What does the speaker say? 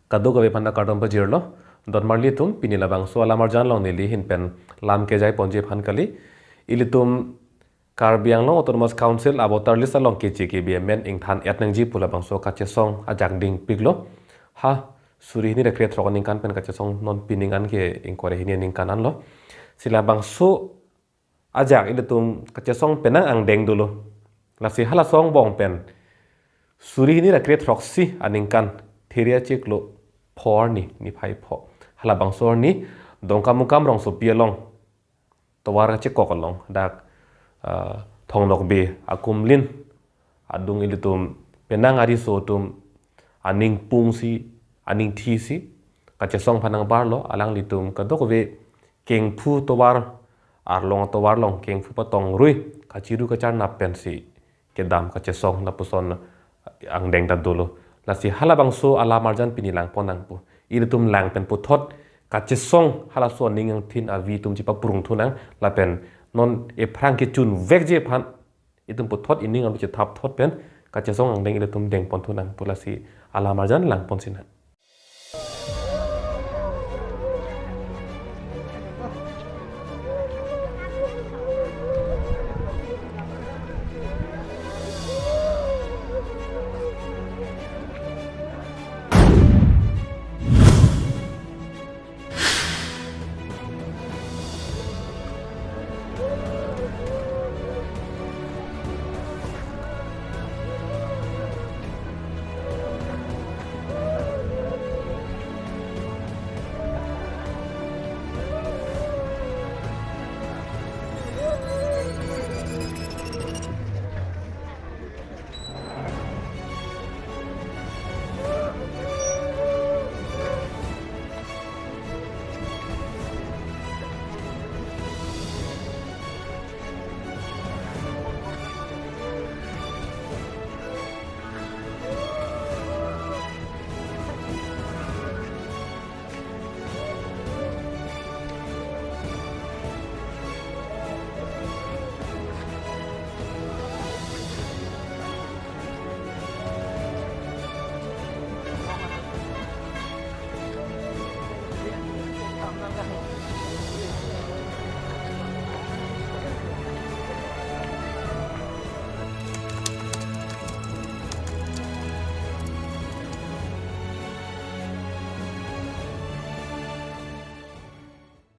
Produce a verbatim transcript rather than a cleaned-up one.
Kadokave aphan ta kardom pajirlo. Donmarli atum, pini labangso alam arjan along neli ahin pen lam kejai ponji aphan kali. Ilitum Karbi Anglong Autonomous Council a-voter list along keche kebe amen ingthan-et nangji pu labangso kachesong ajak dingpiklo. Ha, suri hini ra krethrok aningkan pen kachesong non pining an ke ingkoi ra hini aningkan anlo. Si labangso ajak ilitum kachesong penang angdeng dolo. Lasi halaso angbong pen suri hini ra krethroksi aningkan Theria chiklo pho arni, niphai pho, halabangso arni Dongkamukam rongsopi along tovar kachekok along dak, ah, Thong Nokbe akumlin adung ilitum penang ariso atum aning pungsi, aning thisi kachesong aphan nangbarlo. Alanglitum kadokave kengphu tovar, arlong tovar along kengphu patong rui kachiru kacharnap pensi kedam kachesong lapuson angdeng ta dolo. Lasi halabangso alam arjan pini langpon nangpo. Ilitum lang pen puthot kachesong halaso aning angthin avi atum chepaprung thunang lapen non ephrang kechun vekji aphan itum puthot ining arlo chethap thot pen kachesong angdeng ilitum dengpon thunang pu lasi alam arjan langpon sinang.